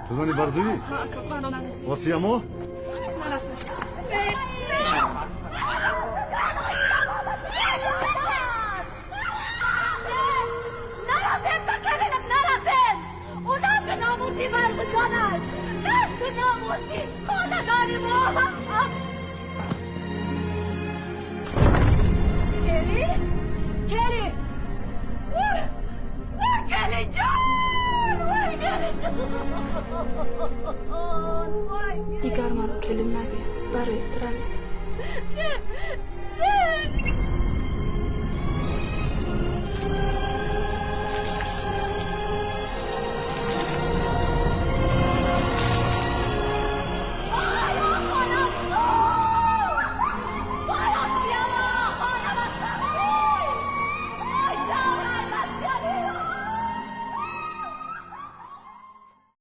Ту зани барзуӣ? Ва сиямо? Наразем ба келинам, наразем! Ӯ нанги номуси барзуҷон аст, нанги номуси хонадони мо. Кели? Кели! Вой! Вой, Келиҷон! Вой, Келиҷон! Вой! Дигар маро келин нагӯед. Бароед, равед. Не! Не!